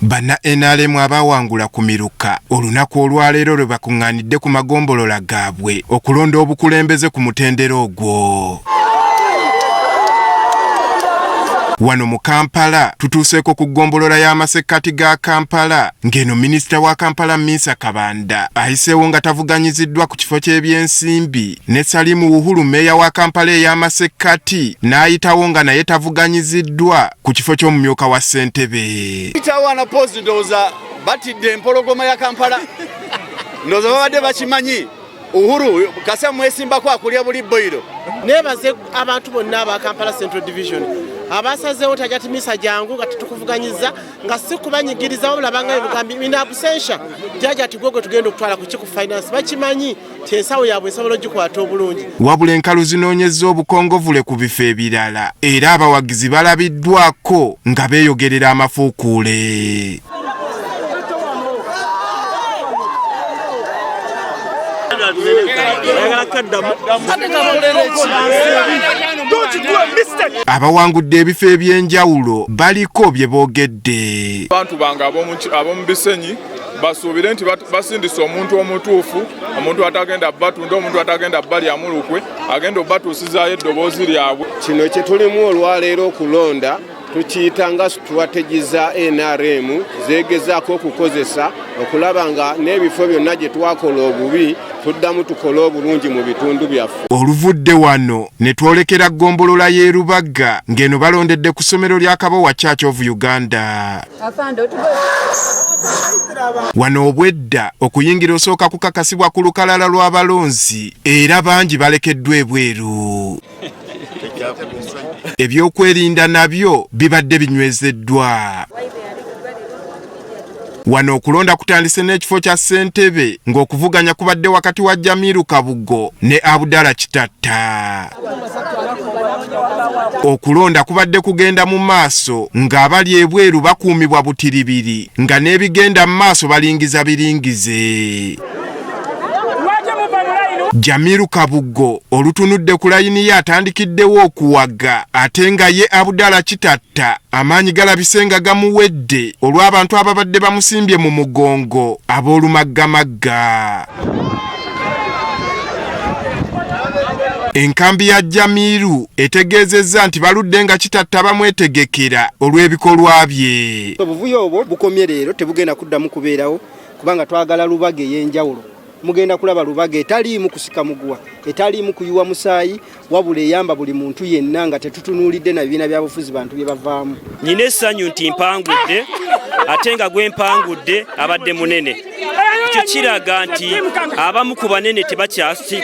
Banna NRM abaawangula ku miruka olunaku olwaleero lwe bakuŋŋaanidde ku magombolola gaabwe okulonda obukulembeze ku mutendera ogwo. Wano mu Kampala tutuuseeko ku ggombolola y'amasekkati ga Kampala ng'eno minisita wa Kampala Minsa Kabanda ayiseewo nga tavuganyiziddwa ku kifo ky'ebyensimbi ne Salimu Uhuru meeya wa Kampala ey'amasekkati n'ayitawo nga naye tavuganyiziddwa ku kifo ky'omumyuka wa ssentebe. Tawana pozi ndowooza batidde empologoma ya Kampala, ndowooza babadde bakimanyi Uhuru kasa mwesimbako akulya buli boyiro. Neebaze abantu bonna aba Kampala Central Division abasazeewo Hajati Minsa jangu nga tetukuvuganyiza nga si kubanyigiriza wabula banga ebigambi in absentia Hajati gwe gwe tugenda okutwala ku kiku finance bakimanyi nti ensawo yaabwe esobola ogikwata obulungi. Wabula enkalu zinoonyezza obukongovule ku bifo ebirala era abawagizi balabiddwako nga beeyogerera amafuukuule. Abawangudde ebifo eby'enjawulo baliko bye boogedde. Abantu bange ab'omu Bisenyi basuubire nti basindise omuntu omutuufu, omuntu atagenda batunda, omuntu atagenda balyamu lukwe, agenda obatuusizaayo eddoboozi lyabwe. Kino kye tulimu olwaleero okulonda tukiyita nga strategy za NRM zeegezaako okukozesa okulaba nga n'ebifo byonna gye twakola obubi tuddamu tukole obulungi mu bitundu byaffe. Oluvudde wano ne twolekera ggombolola y'e Lubaga ng'eno balondedde ku ssomero lya Kabowa Church of Uganda. Wano obwedda okuyingira osooka kukakasibwa ku lukalala lw'abalonzi era bangi balekeddwa ebweru. Ebyokwerinda nabyo bibadde binywezeddwa. Wano okulonda kutandise n'ekifo kya ssentebe ng'okuvuganya kubadde wakati wa Jamiru Kabugo ne Abdallah Kitatta. Okulonda kubadde kugenda mu maaso ng'abali ebweru bakuumibwa butiribiri nga n'ebigenda mu maaso balingiza biringize. Jamiru Kabugo olutunudde ku layini ye atandikiddewo okuwaga ate nga ye Abdallah Kitatta amaanyi galabise nga gamuwedde olw'abantu ababadde bamusimbye mu mugongo ab'olumaggamagga. Enkambi ya Jamiru etegeezezza nti baludde nga Kitatta bamwetegekera olw'ebikolwa bye. Obuvuyo obwo bukomye leero, tebugenda kuddamu kubeerawo kubanga twagala Lubaga ey'enjawulo. Mugenda kulaba Lubaga etaliimu kusika muguwa, etaliimu kuyiwa musaayi, wabula eyamba buli muntu yenna nga tetutunuulidde na bibiina bya bufuzi bantu bye bavaamu. Nina essanyu nti mpangudde, ate nga gwe mpangudde abadde munene. Ekyo kiraga nti abamu ku banene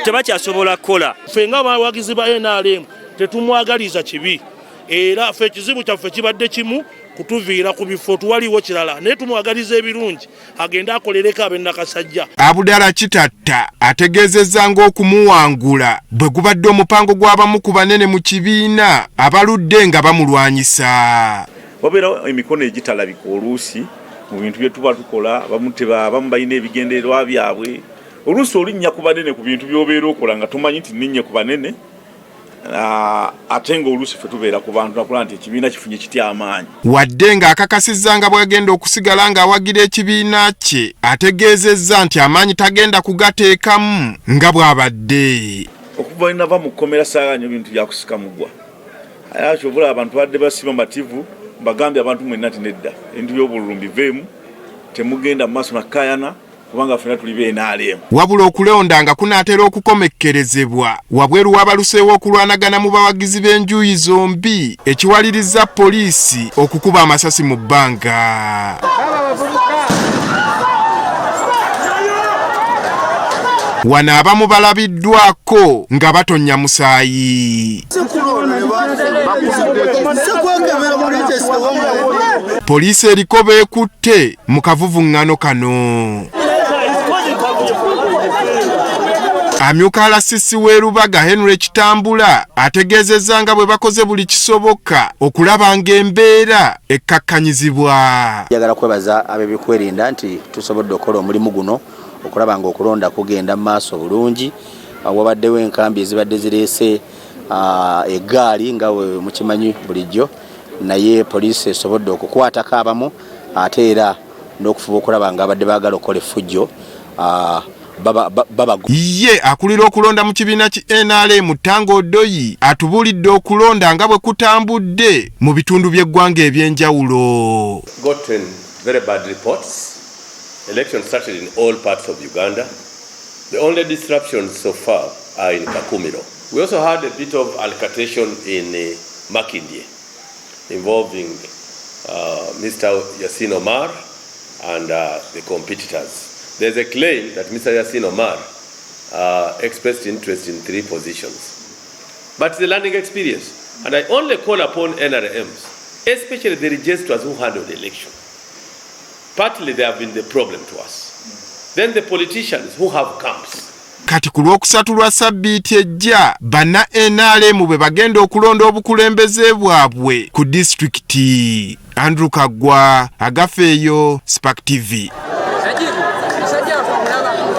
tebakyasobola kukola. Ffe ng'abawagizi ba NRM tetumwagaliza kibi, era ffe ekizibu kyaffe kibadde kimu kutuviira ku bifo, tuwaliwo kirala, naye tumwagaliza ebirungi agende akolereko ab'e Nakasajja. Abdallah Kitatta ategeezezza ng'okumuwangula bwe gubadde omupango gw'abamu ku banene mu kibiina abaludde nga bamulwanyisa. Wabeerawo emikono egitalabika oluusi mu bintu bye tuba tukola, abamu balina ebigendererwa byabwe. Oluusi olinnya ku banene ku bintu by'obeera okola nga tomanyi nti nninnye ku banene, ate ng'oluusi ffe tubeera ku bantu nakulaba nti ekibiina kifunye kitya amaanyi. Wadde ng'akakasizza nga bw'agenda okusigala ng'awagira ekibiina kye, ategeezezza nti amaanyi tagenda kugateekamu nga bw'abadde. Okuva lwe nava mu kkomera saagala nnyo bintu bya kusika mugwa. Aye kyova olaba abantu babadde basiba mativu, mbagambye abantu mwenna nti nedda, ebintu by'obululu mbiveemu, temugenda mu maaso na kukaayana kubanga ffenna tuli ba NRM. Wabula okulonda nga kunaatera okukomekkerezebwa, wabweru wabaluseewo okulwanagana mu bawagizi b'enjuyi zombi ekiwalirizza poliisi okukuba amasasi mu bbanga. Wano abamu balabiddwako nga batonnya musaayi. Poliisi eriko beekutte mu kavuvuŋŋano kano. Amyuka RCC w'e Lubaga Henry Kitambula ategeezezza nga bwe bakoze buli kisoboka okulaba ng'embeera ekkakkanyizibwa. Njagala kwebaza ab'ebyokwerinda nti tusobodde okukola omulimu guno okulaba ng'okulonda kugenda mu maaso bulungi. Wabaddewo enkambi ezibadde zireese eggaali nga bwe mukimanyi bulijjo. Naye poliisi esobodde okukwatako abamu ate era n'okufuba okulaba nga abadde baagala okukola effujjo Ye akulira okulonda mu kibiina ki NRM Tanga Odoi atubuulidde okulonda nga bwe kutambudde mu bitundu by'eggwanga eby'enjawulo. Gotten very bad reports. Election started in all parts of Uganda. The only disruptions so far are in Kakumiro. We also had a bit of altercation in Makindye involving Mr. Yasin Omar and the competitors. There's a claim that Mr. Yasin Omar expressed interest in three positions. But it's a learning experience. And I only call upon NRMs, especially the registrars who handle the election. Partly they have been the problem to us. Then the politicians who have camps. Kati ku Lwokusatu lwa sabbiiti ejja, banna NRM bwe bagenda okulonda obukulembeze bwabwe ku disitulikiti. Andrew Kaggwa, Agafeeyo, Spark TV.